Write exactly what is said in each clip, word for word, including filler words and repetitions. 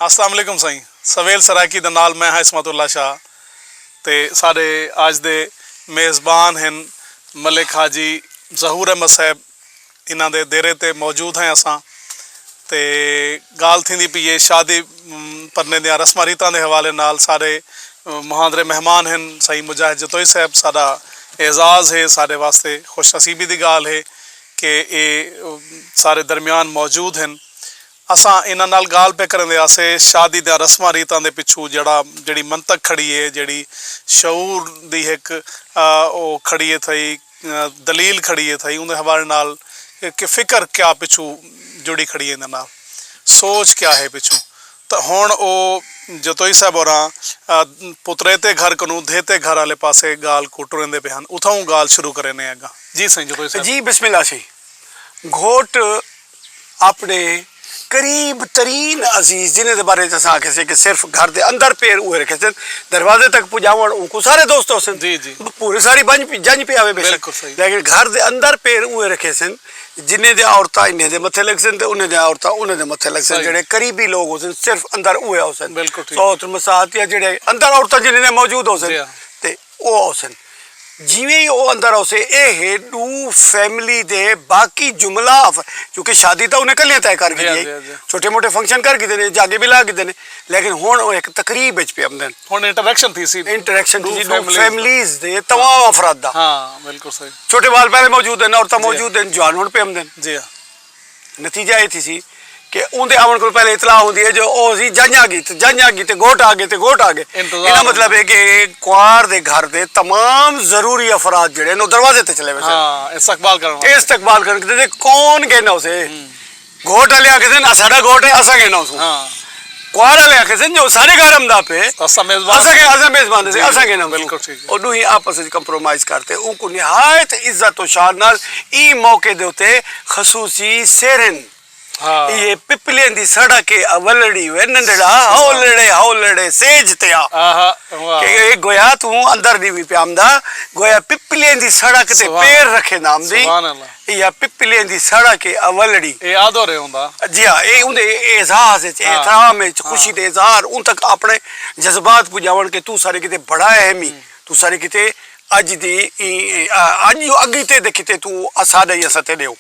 السلام علیکم سائیں، سویل سرائیکی دے نال میں ہاں عصمت اللہ شاہ، تے ساڈے اج دے میزبان ہن ملک حاجی ظہور احمد صاحب۔ انہاں دے دیرے تے موجود ہیں اساں، تے گالھ تھیندی پئی ہے شادی پرنے دیاں رسماں ریتاں دے حوالے نال۔ ساڈے مہاندرے مہمان ہن سائیں مجاہد جتوئی صاحب، ساڈا اعزاز ہے، ساڈے واسطے خوش نصیبی دی گالھ ہے کہ اے ساڈے درمیان موجود ہن۔ اساں انہاں نال گالھ پئے کریندے ہاسے شادی دیاں رسماں ریتاں دے پچھوں جیڑھا جیڑھی منطق کھڑی ہے، جیڑھی شعور دی ہک او کھڑی ہے تھئی، دلیل کھڑی ہے تھئی، اوندے حوالے نال کہ فکر کیا پچھوں جڑی کھڑی ہے ایندے نال، سوچ کیا ہے پچھوں۔ تاں ہن او جتوئی صاحب ہوراں پتریتے گھر کنوں دھیتے گھر آلے پاسے گالھ کوں ٹریندے پئے ہن، اتھاؤں گالھ شروع کرینے اگاں۔ جی سائیں جتوئی صاحب۔ جی بسم اللہ سائیں۔ گھوٹ اپنے قریب ترین عزیز جنہیں دے بارے چ اساں آکھے سے کہ صرف گھر دے اندر پیر اوہے رکھے سن، دروازے تک پجاون اون کو سارے دوست ہو سن۔ جی جی۔ پورے ساری بنج پی جنج پی آوے بے شک۔ بالکل صحیح۔ لیکن گھر دے اندر پیر اوہے رکھے سن جنہیں دے عورتاں انہیں دے متھے لگ سن تے انہیں دے عورتاں انہیں دے متھے لگ سن۔ صحیح۔ جڑے قریبی لوگ ہو سن صرف اندر اوہے ہو سن۔ بالکل ٹھیک۔ صوت مساعت یا جڑے اندر عورتاں جنہیں دے موجود ہو سن۔ جی ہاں۔ تے او ہو سن۔ جیویں ہی او اندر اوسے اے ہے ڈو فیملی دے باقی جملہ آف کیونکہ شادی تاں انہیں کلیاں طے کر گھدی ہے۔ چھوٹے موٹے فنکشن کر گھدے نے، جاگے بھی لا گھدے نے، لیکن ہن او ہک تقریب وچ پے امدن۔ ہن انٹریکشن تھی سی۔ انٹریکشن تھی سی ڈو فیملیز دے تمام افراد دا۔ ہاں بالکل صحیح۔ چھوٹے بال پہلے موجود ہن، عورتاں موجود ہن، جوان ہن پے امدن۔ جی ہاں۔ نتیجہ اے تھی سی کہ اوندے آون کولوں پہلے اطلاع ہوندی ہے جو او سی جنج آ گئی تے جنج آ گئی تے گھوٹ آ گئے تے گھوٹ آ گئے۔ انہاں مطلب ہے کہ کوار دے گھر دے تمام ضروری افراد جڑے ہن او دروازے تے چلے ویسن۔ ہاں استقبال کرن واسطے۔ استقبال کرن کیتے کون گھن اوسے؟ گھوٹ آلے آکھے سن اساڈا گھوٹ ہے اساں گھن اوسوں۔ ہاں۔ کوار آلے آکھے سن جو ساڈے گھر امدا پے اساں میزبان اساں گھن اساں میزبان دے اساں گھن اوسوں۔ بالکل ٹھیک ہے۔ او ڈوہیں آپس وچ کمپرومائز کرتے اونکوں نہایت عزت و شان نال ایں موقع دے اتے خصوصی سیرن ایہے پپلیں دی سڑک اے اولڑی وے ننڈڑا ہولڑے ہولڑے سیج تے آ کہ اے گویا توں اندر دی وی پیامدا گویا پپلیں دی سڑک تے پیر رکھے نام دی ایہا پپلیں دی سڑک اے اولڑی۔ اے آدھو رہے ہوندا۔ جی ہاں اے اوندے اعزاز اچ احترام اچ خوشی دے اظہار اوں تک اپنے جذبات پجاون کہ توں سارے کیتے بڑا اہم ایں توں سارے کیتے اج دی ایں اج اگی تے دے کیتے توں اساڈا ہی اساں تیڈے ہوں۔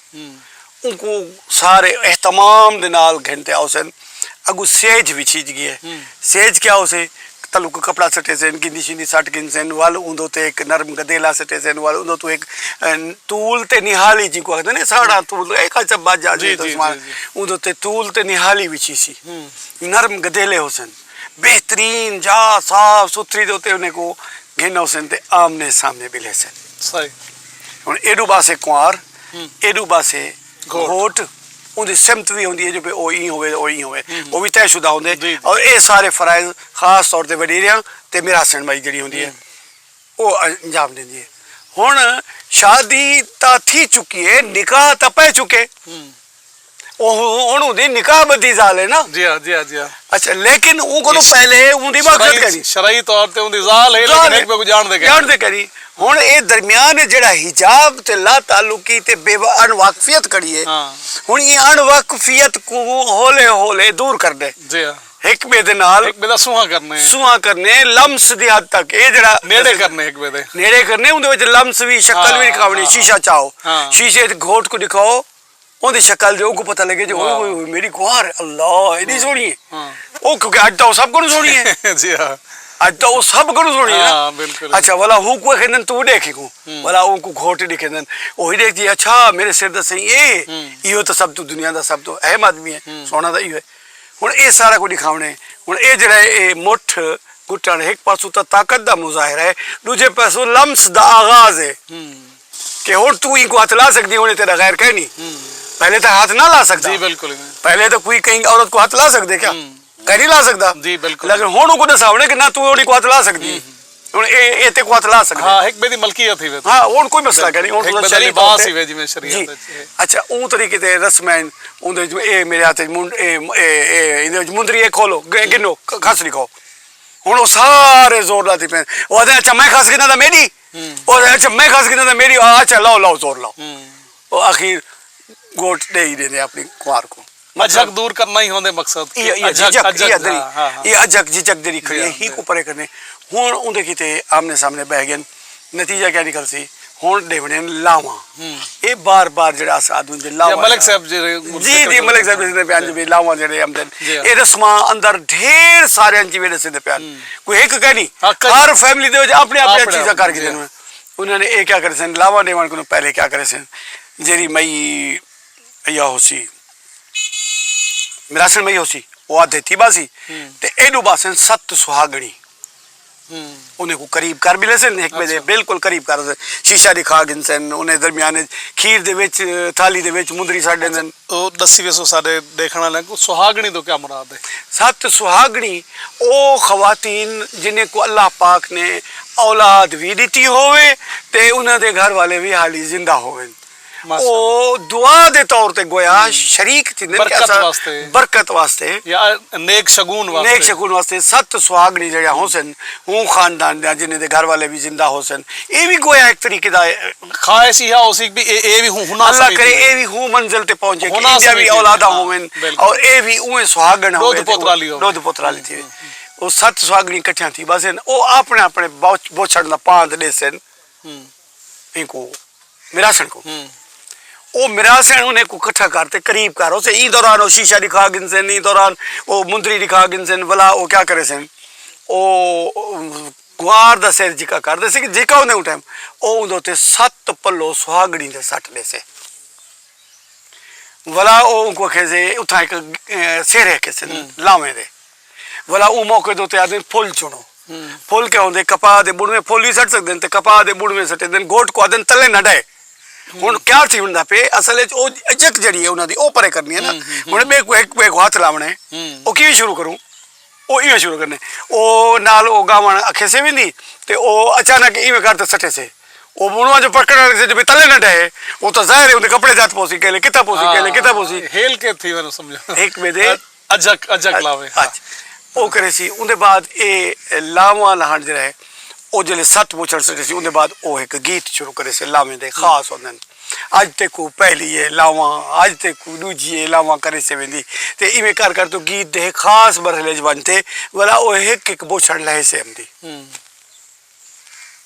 اونکوں سارے اہتمام دے نال گھن تے آؤسن۔ اگوں سیج وچھیج گئے۔ سیج کیا ہوسے؟ تلوں کوئی کپڑا سٹیسن، گندی شندی سٹ گھنسن، ول اوندے اتے ہک نرم گدیلا سٹیسن، ول اوندے اتوں ہک طول تے نہالی جینکوں آکھدے نے ساڑا طول اے کچ بج آ جی عثمان اوندے اتے طول تے نہالی وچھیسی۔ نرم گدیلے ہوسن۔ بہترین جا صاف ستھری دے اتے انہیں کوں گھن آؤسن تے آمنے سامنے ٻلھیسن۔ ہݨ ایݙو ٻاسے کنوار، ایݙو ٻاسے گھوٹ، اوندی سمت وی ہوندی ہے جو بھئی او ایں ہووے او ایں ہووے، او وی طے شدہ ہوندے۔ اور اے سارے فرائض خاص طور تے وݙیریاں تے میراثن مائی جیڑھی ہوندی ہے او انجام ݙیندی ہے۔ ہݨ شادی تاں تھی چکی ہے، نکاح تاں پئے چکے۔ او ہن اوندی نکاح بدھی ذال ہے نا۔ جی ہاں جی ہاں جی ہاں۔ اچھا لیکن اوں کولوں پہلے اوندی مغفرت کری۔ شرعی طور تے اوندی ذال ہے لیکن ہک ٻئے کوں ڄاݨدے کائنی۔ ڄاݨدے کائنی۔ ہݨ اے درمیان جیڑھا حجاب تے لا تعلقی تے بے ان واقفیت کھڑی ہے۔ ہݨ ایں ان واقفیت کوں ہولے ہولے دور کر ݙے۔ جی ہاں۔ ہک ٻئے دے نال۔ ہک ٻئے دا سونہاں کرݨے۔ سونہاں کرݨے لمس دی حد تک اے جیڑھا۔ نیڑے کرݨے ہک ٻئے دے۔ نیڑے کرݨے اوندے وچ لمس وی شکل وی ݙکھاوݨی شیشہ چاؤ۔ شیشے اچ گھوٹ کوں ݙکھاؤ۔ اوندی شکل جو اوکوں پتہ لگے جو اوئے ہوئے ہوئے میݙی گوار اللہ ایݙی سوہݨی ہے۔ او کیونکہ اڄ تاں او سب کنوں سوہݨی ہے۔ جی ہاں۔ اڄ تاں او سب کنوں سوہݨی ہے نا۔ ہاں بالکل۔ اچھا ولا ہوں کوں ݙیکھیندن توں ݙیکھ ہکوں۔ ولا اونکوں گھوٹ ݙیکھیندن۔ او ہی ݙیکھدی ہے اچھا میݙے سر دا سئیں اے۔ ایہو تاں سب توں دنیا دا سب توں اہم آدمی ہے۔ سوہݨا تاں ایہو ہے۔ ہݨ اے سارا کجھ ݙکھاوݨے۔ ہݨ اے جیڑھا ہے اے مٹھ گھٹݨ ہک پاسوں تاں طاقت دا مظاہرہ ہے ݙوجھے پاسوں لمس دا آغاز ہے۔ کہ ہن توں اینکوں ہتھ لا سگدی ہن اے تیڈا غیر کائنی۔ پہلے تاں ہتھ نہ لا سگدا۔ جی بالکل ایویں۔ پہلے تاں کوئی کہیں عورت کوں ہتھ لا سگدے کیا؟ کائنی لا سگدا۔ جی بالکل۔ لیکن ہن اونکوں ڈساونے کہ نہ توں اونی کوں ہتھ لا سگدی۔ ہن اے اے تیکوں ہتھ لا سگدے۔ ہاں ہک بے دی ملکیت ہی وے۔ ہاں ہن کوئی مسئلہ کائنی ہن توں شریعت لباس ہی وے جویں شریعت اچ۔ اچھا اوں طریقے تے رسمیں اوندے اچ اے میرے ہتھ اچ منڈ اے اے اے ایندے اچ مندری اے کھولو گنو کھس لکھو۔ ہݨ او سارے زور لاتی پئن۔ او آہدن اچھا میں کھس گھناں تاں میݙی۔ او آہدن اچھا میں کھس گھناں تاں میݙی۔ آ اچھا لو لو زور لو۔ او آخر گھوٹ ݙے ای ݙیندے اپݨی کنوار کوں۔ مطلب اجھک دور کرنا ہی ہوندے مقصد کہ یہ یہ اجھک جھجک اجھک یہ دری ہاں ہاں ہاں یہ اجھک جھجک جڑی کھڑی ہے جی ہی جی کو پرے کرنے۔ ہن اوندے کیتے آمنے سامنے بہ گئے۔ نتیجہ کیا نکل سی؟ ہن ڈیونے لاواں۔ ہوں اے بار بار جڑا اسا آدھوں جے جی لاواں ملک جڑا صاحب جی جی ذکر جی کرو ملک صاحب جی دسدے پیان جی بھی لاواں جڑے آمدن۔ جی ہاں اے رسماں اندر ڈھیر سارے انچ وی دسدے پیان۔ ہوں کوئی ایک کہنی ہاں کئی ہر فیملی دے وچ اپنے اپنے اپنے چیزاں کر کے جی دینے۔ انہاں نے اے کیا کرے سن؟ لاواں ڈیوان کو پہلے کیا کرے سن؟ جیری مئی یا ہوسی میراسن مئی ہوسی، او آدھے تھی باسی۔ تے ایڈو باسن ست سہاگنی۔ انہیں کو قریب کر بھی لیسن، ایک بے دے بالکل قریب کر سے۔ شیشہ دکھا گن سن انہیں درمیان، کھیر دے وچ، تھالی دے وچ مندری ساڈے دن۔ او دسی ویسو ساڈے دیکھن والے کو سہاگنی تو کیا مراد ہے؟ ست سہاگنی او خواتین جنہیں کو اللہ پاک نے اولاد بھی دیتی ہوئے تے انہاں دے گھر والے بھی حالی زندہ ہوئے۔ او دعا دے طور تے گویا شریک تھیندن کہ برکت اساں واسطے برکت واسطے یا نیک شگون نیک واسطے شگون واسطے ست سہاگنی جڑیاں ہوسن، ہوں خاندان دیاں جنہیں دے گھر والے بھی زندہ ہوسن۔ اے بھی گویا ایک طریقے دا خواہش یہ ہو سی بھی اے اے بھی ہوں ہونا اللہ سمجھدی کرے ہے۔ اے بھی ہوں منزل تے پہنچے کہ ہونا انڈیا بھی سمجھدی ہے۔ اولادہ ہاں، ہوون بالکل۔ اور اے بھی اوہ سہاگن دودھ ہوئے تے پوترالی ہوئے۔ دودھ پوترالی تھی۔ وہ ست سہاگنی کٹھیاں تھی بس او اپنے اپنے بوچھڑ دا پاند ڈیسن۔ ان کو میراسن کو۔ او میراسن انہیں کو کٹھا کر تے قریب کر اسے این دوران او شیشہ دکھا گن سن، این دوران او مندری دکھا گن سن، ولا او کیا کرے سن؟ او گوار دا سر جکا کر دے سی کہ جکا انہیں اٹھائیں۔ او اندھو تے ست پلو سہاگڑی دے سٹ دے سے۔ ولا او ان کو کھے سے اتھا ایک سر ہے کھے سے لاویں دے۔ ولا او موقع دو تے آدھے پھول چنو۔ پھل کیا ہوندے؟ کپاہ دے بݨویں پھل وی سٹ سڳدن تے کپاہ دے بݨویں سٹیندن، گھوٹ کوں آہدن تلے نہ ڈھہہ۔ ہݨ کیا تھی وندا پئے؟ اصل اچ او اجک جیڑھی ہے انہاں دی او پرے کرݨی ہے نا۔ ہݨ میکوں ہک ٻئے کوں ہتھ لاوݨے، او کیویں شروع کروں؟ او ایویں شروع کرݨے۔ او نال او ڳاوݨ اکھیسے ویندی تے او اچانک ایویں کر تے سٹیسے۔ او بݨواں جو پکڑݨ لڳسے جو بھئی تلے نہ ڈھہہ، او تاں ظاہر ہے اوندے کپڑے جت پوسی، کیلے کتھاں پوسی، کیلے کتھاں پوسی۔ ہیل کے تھی ونڄ سمجھو۔ ہک ٻئے دے اجک اجک لاوے ہاں۔ اچھا۔ او کریسی اوندے بعد اے لاواں لہݨ جیڑھا ہے او جیلے ست بوچھڑ سٹیسی اوندے بعد او ہک گیت شروع کریسے لاویں دے خاص ہوندن۔ اڄ تیکوں پہلی اے لاواں، اڄ تیکوں ݙوجھی اے لاواں کریسے ویندی۔ تے ایویں کر کر توں گیت دے ہک خاص مرحلے اچ ونڄ تے ولا او ہک ہک بوچھڑ لہیسے امدی۔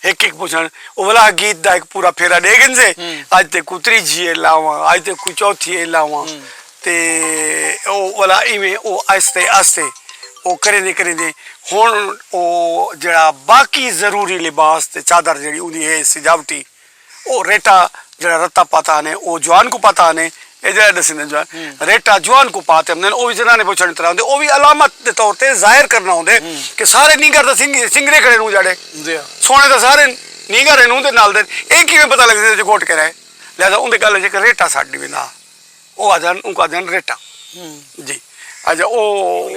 ہک ہک پچھݨ۔ او ولا گیت دا ہک پورا پھیرا ݙے گھنسے۔ اڄ تیکوں تریجھی اے لاواں، اڄ تیکوں چوتھی اے لاواں۔ تے او ولا ایویں او آہستے آہستے او کریندے کریندے ہݨ او جیڑھا باقی ضروری لباس تے چادر جیڑھی اوندی ہے سجاوٹی او ریٹا جیڑھا رتا پاتا ہنے او جوان کوں پاتا ہنے۔ اے جیڑھا ݙسیندن جو ریٹا جوان کوں پا تے امدن او وی زنانے پچھݨ طرح ہوندے او وی علامت دے طور تے ظاہر کرنا ہوندے کہ سارے نینگر تاں سنگرے کھڑے نوں جاڑے۔ سوہݨے تاں سارے نینگر ہن اوندے نال دے۔ اے کیویں پتہ لڳدے جو گھٹ کے رہے؟ لہذا اوندے ڳل اچ ہک ریٹا سٹ ݙیویندا ہا۔ او آہدن اونکوں آہدن ریٹا۔ جی۔ اچھا او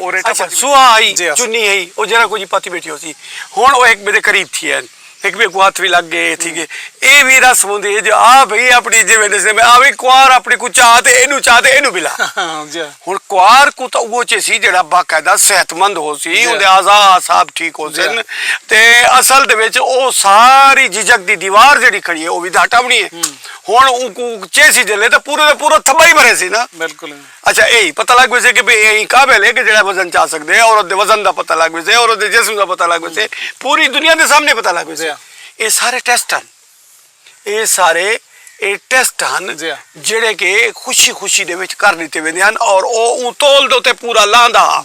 او ریٹا اچھا سوہا ہئی چنی ہئی او جیڑھا کجھ پاتی ٻیٹھی ہوسی۔ ہݨ او ہک ٻئے دے قریب تھی ہن۔ ہک ٻئے کوں ہتھ وی لڳ ڳئے تھی ڳئے۔ اے وی رسم ہوندی ہے جو آ بھئی اپݨی جیویں ݙسدے میں آ وی کنوار اپݨی کوں چا تے اینوں چا تے اینوں بلا۔ ہݨ کنوار کوں تاں اوہو چیسی جیڑھا باقاعدہ صحت مند ہوسی اوندے اعضا اعصاب ٹھیک ہوسن۔ تے اصل دے وچ او ساری جھجھک دی دیوار جیڑھی کھڑی ہے او وی دھاٹا بݨی ہے۔ ہݨ اونکوں چیسی جلے تاں پورے دا پورا تھٻا ہی بھریسی نا۔ بالکل۔ اچھا ایہی پتہ لڳ ویسے کہ بھئی ایہی قابل ہے کہ جیڑھا وزن چا سڳدے عورت دے وزن دا پتہ لڳ ویسے عورت دے جسم دا پتہ لڳ ویسے۔ پوری دنیا دے سامنے پتہ لڳ ویسے۔ اے سارے ٹیسٹ ہن۔ اے سارے اے ٹیسٹ ہن جیڑھے کہ خوشی خوشی دے وچ کر ݙتے ویندے ہن اور او اوں تول دے اتے پورا لہندا ہا۔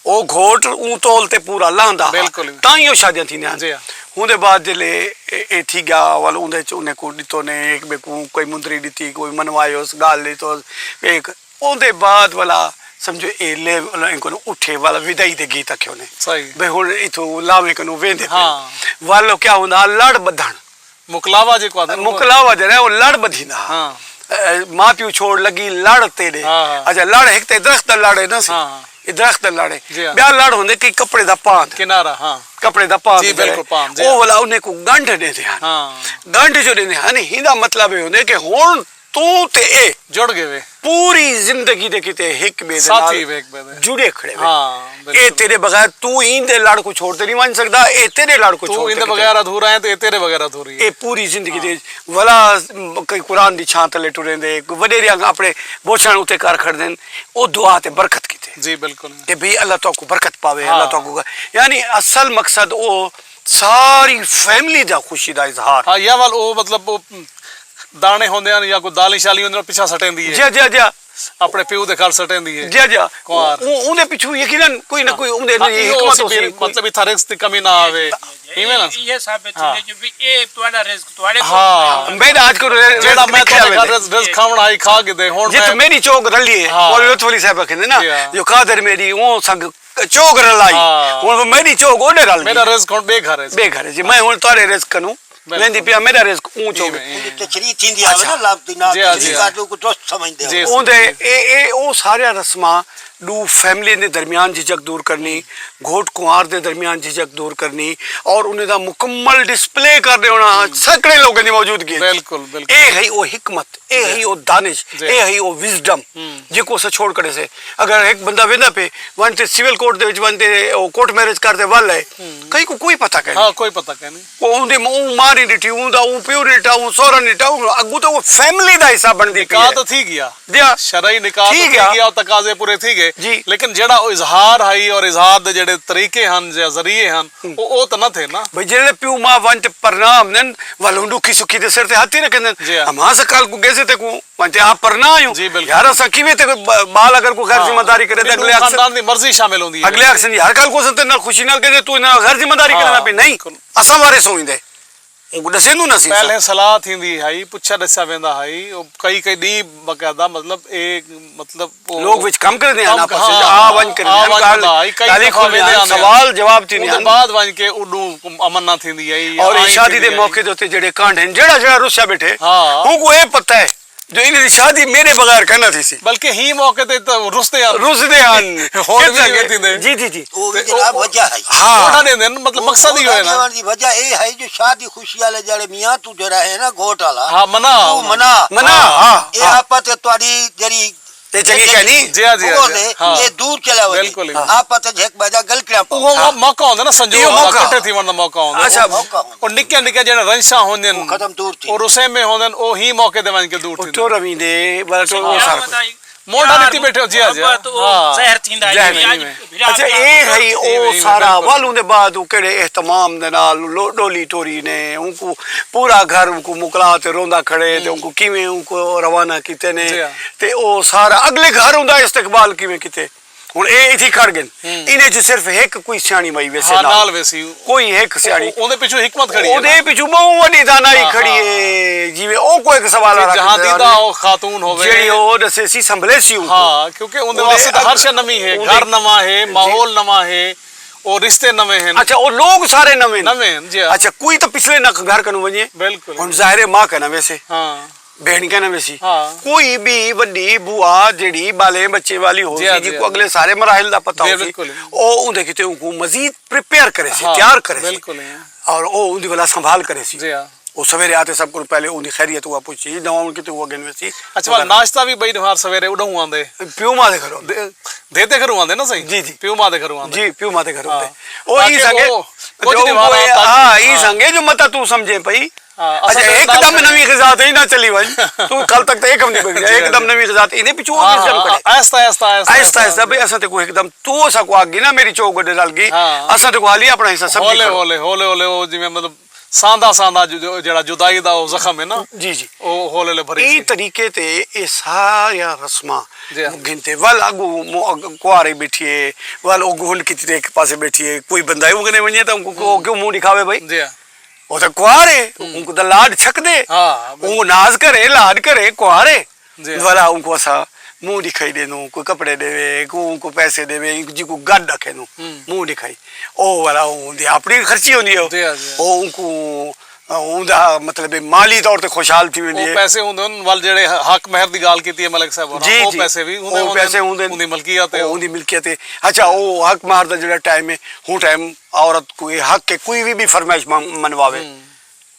او گھوٹ اوں تول تے پورا لہندا ہا۔ تاں ہی او شادیاں تھیندیاں ہن۔ ہوندے بعد جیلے اے تھی ڳیا ول اوندے وچ انہیں کوں ݙتو نے ہک ٻئے کوں کوئی مندری ݙتی کوئی منوایوس ڳالھ ݙتوس۔ اوندے بعد ولا سمجھو اے لے انکوں اٹھے ولا ودائی دے گیت اکھیو نے۔ بھئی ہݨ اتھوں لاویں کنوں ویندے پئے۔ ول او کیا ہوندا ہا لڑ ٻدھݨ۔ مکلاوا جیکوں آہدن مکلاوا جیڑھا ہے او لڑ ٻدھیندا ہا۔ ماء پیو چھوڑ لڳی لڑ تیݙے۔ اچھا لڑ ہک تے درخت دا لڑ ہے نا سی۔ اے درخت دا لڑ ہے۔ ٻیا لڑ ہوندے کئی کپڑے دا پاند۔ کنارہ ہاں۔ کپڑے دا پاند جیڑھا ہے۔ او ولا انہیں کوں ڳنڈھ ݙیندے ہن۔ ڳنڈھ جو ݙیندے ہن ہیندا مطلب اے ہوندے کہ ہݨ توں تے اے جڑ ڳئے وے۔ پوری زندگی دے کیتے ہک ٻئے دے نال جڑے کھڑے وے۔ اے تیݙے بغیر توں ایندے لڑ کوں چھوڑ تے نی ونڄ سڳدا اے تیݙے لڑ کوں چھوڑ تے کیتے۔ بغیر ادھورا ہے تے اے تیݙے بغیر ادھوری ہے۔ اے پوری زندگی دے ولا کئی قرآن دی چھاں تلے ٹریندے وݙیریاں اپݨے بوچھݨ اتے کر کھڑدن، او دعا تے برکت کیتے۔ جی بالکل۔ کہ بھئی اللہ تہاکوں برکت پاوے، ہاں۔ اللہ تہاکوں، یعنی اصل مقصد او ساری فیملی دا خوشی دا اظہار۔ ہاں یا ول او مطلب او دانے ہوندے ہن یا کوئی دالیں شالیں ہوندے ہن پچھا سٹیندی ہے۔ جیا جیا جیا۔ اپنے پیو دے گھر سٹیندی ہے۔ جیا جیا۔ کنوار۔ اون- اوندے پچھوں یقیناً کوئی نہ کوئی اوندے ہاں، نال ایہو حکمت سی ہوسی بھی کوئی۔ مطلب اتھا رزق دی کمی نہ آوے۔ ایویں نا؟ یہ ثابت ہاں۔ تھی جو بھی اے تہاڈا رزق تہاڈے کول ہاں۔ میݙا اڄ کوں رزق جیڑا میں لکھیا تہاڈے ہویا گھر رزق رزق کھاوݨ آئی کھا گھدے ہن جت میں میݙی چوک رلی ہے، ہاں۔ مولوی لطف علی صاحب آکھندے نا، جی ہاں۔ جو قادر میݙی اون سنگ چوک رلائی۔ ہاں۔ ہن میݙی چوک اوݙے رل میرا ڳئی۔ رزق ہن ٻے گھر ہے۔ ٻے گھر جی، میں ہن تہاڈے رزق کنوں بالکل۔ ویندی پیا، میݙا رزق اون چوک۔ ایویں، ایویں۔ تشریح تھیندی آوے نا، اچھا۔ لفظ دی نال جی ہاں، جی تشریح ہاں۔ کر ݙو، کچھ درست سمجھدے ہو۔ جی۔ اوندے اے اے او ساریاں رسماں ݙو فیملی دے درمیان جھجھک دور کرݨی، گھوٹ کنوار دے درمیان جھجھک دور کرݨی اور انہیں دا مکمل ڈسپلے کر ݙیوݨا سکڑے لوگوں دی موجودگی اچ۔ بالکل، بالکل۔ اے ہئی او حکمت، اے ہئی او دانش، جی۔ اے ہئی او وزڈم جیکوں اساں چھوڑ کھڑے سے۔ اگر ہک بندہ ویندا پئے ونڄ تے سول کورٹ دے وچ ونڄ تے او کورٹ میرج کر تے ول ہے، کہیں کوں کوئی پتہ کائنی۔ ہاں، کوئی پتہ کائنی۔ او اوندے م- اوں ماں نہیں ݙٹھی، اوندا اوں پیو نہیں ݙٹھا، اوں سہرا نہیں ݙٹھا، اوں اڳوں تے او فیملی دا حصہ بݨدی پئی نکاح ہے۔ تو تھی گیا۔ جیا۔ شرعی نکاح تو تھی تھی گیا۔ گیا اور تقاضے پورے تھی گئے۔ جی۔ لیکن جیڑا او اظہار ہئی اور اظہار دے جیڑے طریقے ہن یا ذریعے ہن، او او تو نہ تھے نا۔ بھئی جیڑھے پیو ماں ونڄ تے پرنا آندن، ول اوں ݙکھی سکھی دے سر تے ہتھ ہی رکھندن۔ جی ہاں۔ اماں اساں کل کوں ڳئے سے تیکوں ونڄ تے آپ پرنا آیوں۔ جی، بالکل۔ یار اساں کیویں تے کوئی ب- ٻال اگر کوئی غیر ہاں۔ ذمہ داری کرے تے مینوں اڳلے آکھسن، خاندان دی مرضی شامل ہوندی ہے۔ اڳلے آکھسن یار کل کوں اساں تیرے نال خوشی نال کہندے توں انہاں غیر ذمہ داری کریندا پئیں۔ نہیں، بالکل۔ اساں وارث ہوں ایندے۔ اونکوں ݙسیندوں نہ سی۔ پہلے صلاح تھیندی ہئی، پچھا ݙسیا ویندا ہئی، او کئی کئی ݙینہہ باقاعدہ مطلب اے مطلب او لوگ وچ کم کریندے ہن، کم آپس ہاں، وچ آ ونڄ کریندے آ ہن، ونڄ ڳالھ ہوندا ہئی، کئی ڳالھیں دفعہ کھلیندیاں ویندے ہن، آندے ہن۔ سوال جواب تھیندے اوندے ہن۔ بعد ونڄ کے اڈوں امن نہ تھیندی ہئی یا اور اے آئیں شادی تھیندی دے ہئی۔ موقع دے اتے جیڑھے کانڈ ہن، جیڑھا جیڑھا رسیا ٻیٹھے، ہاں۔ اونکوں اے پتہ ہے جو انہیں دی شادی میݙے بغیر کائنا تھیسی۔ بلکہ ہی موقع تے تاں رسدے ہن۔ رسدے ہن۔ ہور کس وی سنگت؟ ایویں تھیندے۔ جی، جی، جی۔ او وی تے جناب او- وجہ ہئی۔ ہاں۔ ووٹاں ݙیندے ہن، مطلب مقصد ایہو ہے نا۔ ݙیوݨ دی وجہ اے ہئی جو شادی خوشی والے جیڑھے میاں توں جیڑھا ہے نا گھوٹ والا، ہاں، منع۔ او منع۔ منع، ہاں۔ اے آپت تے تہاݙی جیڑھی اے چنڳی کائنی۔ جی ہاں، جی ہاں، بغض جی ہے، ہاں۔ اے دور چلا ونڄے۔ بالکل، بالکل۔ آپت اچ ہک ٻئے دا ڳل کڑیاں پاؤ۔ او موقع ہوندا نا سنجوگ ایہو والا، موقع۔ کٹھے تھیوݨ دا موقع ہوندا۔ اچھا۔ موقع ہوندا۔ او نکیاں نکیاں جیڑھے رنجشاں ہوندین، او ختم دور تھی۔ او رسیمے ہوندین، او ہی موقع تے ونڄ کے دور او تھیندین۔ ٹر ویندے، بس او سارا کجھ۔ مونڈھا ݙتی ٻیٹھے ہو، جی ہاں، جی ہاں۔ محبت او ہاں۔ زہر تھیندا ہے، زہر جی، اڄ ایویں۔ بھرا اچھا، بھرا اے محبت ہئی او او ایویں، ایویں، سارا بالکل۔ ول اوندے بعد او کیڑھے اہتمام دے نال لو- ڈولی ٹوری نے اونکوں پورا گھر اونکوں مکلا تے روندا کھڑے تے اونکوں کیویں اونکوں روانہ کیتے نے جی ہاں۔ تے او سارا اڳلے گھر اوندا استقبال کیویں کیتے۔ ہݨ اے اتھی کھڑ ڳن۔ انہیں چ صرف ہک کوئی سیاݨی مائی ویسے ہاں، نال۔ نال ویسی۔ کوئی ہک سیاݨی۔ اوندے پچھوں حکمت کھڑی ہے اوندے نا۔ پچھوں ٻہوں وݙی دانائی ہاں، کھڑی ہاں۔ ہے۔ جیویں او کوئی ہک سوال جی، رکھ جہاں ݙیندے دیدا ہن۔ او خاتون ہووے۔ جیڑھی او ݙسیسی سنبھلیسی اونکوں۔ ہاں، کیونکہ اوندے اوندے واسطے تاں ہر اڳ- شے نویں ہے، اوندے گھر نواں ہے، جی۔ ماحول نواں ہے، او رشتے نویں ہن۔ اچھا، او لوگ سارے نویں ہن۔ نویں ہن، جی ہاں۔ اچھا، کوئی تاں پچھلے نہ گھر کنوں ونڄے۔ بالکل۔ ہݨ ظاہر ہے ماں کائنا ویسے۔ ہاں۔ بھیݨ کائنا ویسی۔ ہاں۔ کوئی بھی وݙی بھوا جیڑھی ٻالیں بچے والی ہوسی، جی ہاں، جی جیکوں ہاں۔ اڳلے سارے مراحل دا پتہ جی، ہوسی، بالکل۔ او اوندے کیتے اونکوں مزید پریپیئر کریسی، ہاں، تیار کریسی۔ بالکل، ہاں۔ اور او اوندی ولا سنبھال کریسی۔ جی ہاں۔ او سویرے آ تے سب کوں پہلے اوندی خیریت ہوا پچھسی، دعاؤں کیتے ہوا گھن ویسی۔ اچھا، ول ناشتہ وی ٻئی نہار سویرے اݙوں آندے۔ پیو ماں دے گھروں۔ دے-، دے تے گھروں آندے نا سئیں؟ جی، جی۔ پیو ماں دے گھروں آندے۔ جی، پیو ماں دے گھروں ہاں۔ آندے۔ او تاکہ ای سنگے، او کجھ جو ݙینہواراں کوئی، تک، ہاں، ای ہاں۔ سنگے جو متاں توں سمجھیں پئی۔ ہاں، اچھا، اساں دے ہک نال دم کھڑے۔ نویں غذا تے ہی نہ چلی ونڄ۔ توں کل تک تے ہک دم نہیں بچیا، جی، ہک دم جی۔ نویں غذا تے ایندے پچھوں ہاں، وزڈم ہاں، کھڑے۔ آہستہ، آہستہ، آہستہ، آہستہ، آہستہ، بھئی اساں تے کوئی ہک دم توں اساں کوں آکھ گھن نا میری چوک گوݙے رل ڳئی۔ ہاں۔ اساں تے کوں حالی اپݨا حصہ سمجھی ہولے، کھڑو۔ ہولے، ہولے، ہولے، او جیویں مطلب ساندا، ساندا جو، جو، جیڑھا جدائی دا او زخم ہے نا، جی، جی۔ او ہولے، ہولے بھری ایں سی۔ طریقے تے اے ساریاں رسماں جی ہاں۔ گھن تے ول اڳوں مو-، اڳ-، کہاڑے ٻیٹھی ہے، ول او گھنڈ کیتی تے ہک پاسے ٻیٹھی ہے۔ کوئی بندہ اے اونکوں ونڄے تاں اونکوں کیوں، کیوں منہ ݙکھاوے بھئی؟ جی ہاں۔ او تاں کہاڑ ہے، اونکوں تاں لاڈ چھکدے۔ ہاں، بالکل۔ اونکوں ناز کرے، لاڈ کرے، کہاڑ ہے۔ جی۔ ولا اونکوں اساں منہ ݙکھائی ݙیندوں، کوئی کپڑے ݙیوے، کوئی اونکوں پیسے ݙیوے، جیکوں گݙ آکھیندوں، ہوں۔ منہ ݙکھائی۔ او ولا اوندی اپݨی خرچی ہوندی ہے۔ جی ہاں، جی ہاں۔ او اونکوں، اوندا مطلب ہے مالی طور تے خوشحال تھی ویندی ہے۔ پیسے ہوندے ہن، ول جیڑھے حق مہر دی ڳالھ کیتی ہے ملک صاحب ہوراں، جی، او جی۔ پیسے وی ہوندے او ہوندے پیسے ہن، ہوندے ہن۔ اوندی ملکیت ہے۔ او اوندی ملکیت ہے۔ اچھا، او حق مہر دا جیڑھا ٹائم ہے، ہوں ٹائم عورت کوئی حق ہے، کوئی وی، وی فرمائش من-، منواوے۔ ہوں۔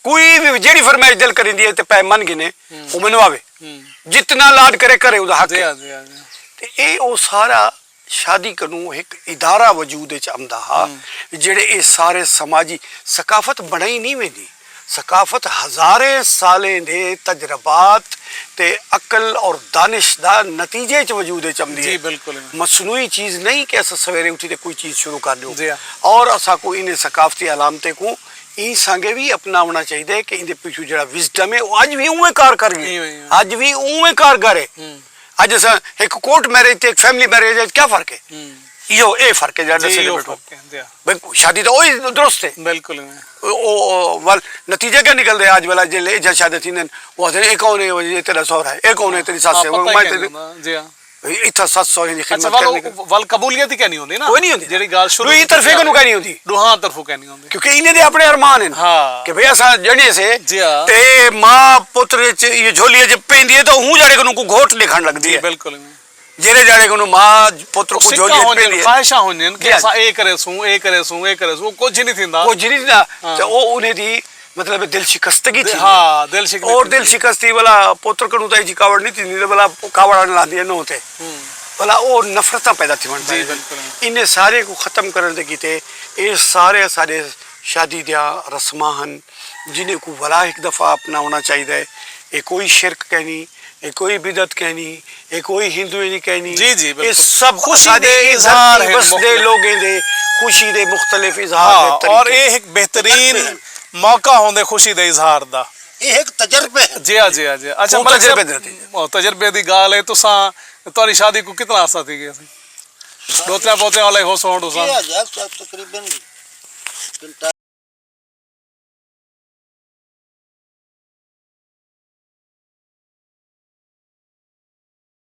کوئی وی جیڑھی فرمائش دل کریندی ہے تے پئے من گھنے، ہوں۔ او منواوے۔ ہوں۔ جتنا لاڈ کرے، کرے، اوندا حق جی ہے۔ ہاں، جی ہاں، جی ہاں۔ تے اے او سارا شادی کنوں ہک ادارہ وجود اچ آمدا ہا، ہوں۔ جیڑھے اے سارے سماجی ثقافت بݨائی نہیں ویندی۔ ثقافت ہزاریں سالیں دے تجربات تے عقل اور دانش دا نتیجے چ وجود اچ آمدی جی ہے۔ بالکل۔ مصنوعی چیز نہیں کہ اساں سویرے اٹھی تے کوئی چیز شروع کر ݙیوں۔ جی ہاں۔ اور اساں کوں انہیں ثقافتی علامتیں کوں ایں سانگے وی اپناوݨا چاہیدا ہے کہ ایندے پچھوں جیڑھا وزڈم ہے او اج وی اونویں کار کر گئے۔ ایویں ہی ہے۔ اج وی اونویں کارگر ہے۔ ہوں۔ اج اساں ہک کورٹ میرج تے ہک فیملی میرج اچ کیا فرق ہے؟ ہوں۔ ایہو اے فرق ہے جیڑھا جی ݙسے ایہو ٻیٹھو۔ فرق ہے۔ جی ہاں۔ بھئی شادی تاں اوہی درست ہے۔ بالکل ایویں۔ او او ول نتیجہ کیا نکلدے؟ اج ویلا جیلے ایجھا شادی تھیندن، او آکھدے نے اے کون ہے؟ اے تیرا سہرا ہے۔ اے کون ہے؟ تیری سس ہے۔ پتہ میں ہی تیری کائنی ہوندا۔ جی ہاں۔ اتھاں سس سہرے دی اچھا خدمت ول کرنی۔ ول قبولیت ہی کائنی ہوندی نا۔ کوئی نہیں ہوندی۔ جیڑھی گال شروع ݙوہیں طرفیں کنوں کائنی ہوندی۔ ݙوہاں طرفوں کائنی ہوندی۔ کیونکہ انہیں دے اپنے ارمان ہیں ہاں۔ کہ بھئی اساں ڄݨیے سے جی ہاں۔ تے ماء پتر وچ یہ جھولی وچ پیندی ہے تو ہوں جاڑے کنوں کو گھوٹ ݙیکھݨ لڳدی جی ہے۔ بالکل۔ جیڑھے جاڑے کنوں ماء پتر کو سکھاں جھولی وچ ہوندن، پیندی ہے۔ خواہشاں ہوندن کہ جی ہاں۔ اساں اے کریسوں، اے کریسوں، اے کریسوں، کجھ نہیں تھیندا۔ کجھ نہیں تھیندا۔ ہاں۔ تے او انہیں دی مطلب دل شکستگی تھی۔ ہاں، دل شکستگی اور تھی۔ دل شکستی والا پتر کنوں تاں ایجھی کاوڑ نہیں تھیندی تے والا کاوڑ آن لاندی ہے نو تے۔ ہوں۔ والا او نفرتاں پیدا تھیوݨ جی لڳدی۔ بالکل۔ انہیں سارے کو ختم کرݨ دے کیتے اے سارے ساݙے شادی دیاں رسماں ہن جنہیں کو ولا ہک دفعہ اپناوݨا چاہیدا ہے۔ اے کوئی شرک کائنی، اے کوئی بدعت کائنی، اے کوئی ہندوئیں دی کائنی۔ جی، جی، بالکل۔ اے سب خوشی اساݙی دے اے اظہار دھرتی ہن وسدے مختلف۔ لوگیں دے خوشی دے مختلف اظہار ہاں، دے اور طریقے۔ اے ہک بہترین موقع ہوندے خوشی دے اظہار دا۔ یہ ایک تجربے ہے۔ جی ہاں، جی ہاں، جی ہاں۔ اچھا ہوں ملک تجربے صاحب، دے نتیجے۔ او، تجربے دی ڳالھ ہے۔ تساں، تہاݙی شادی کو کتنا عرصہ تھی ڳیا سی؟ ݙو ترے پوتے والے ہو سو تساں۔ یہ آ گیا تقریباً پنتالیس۔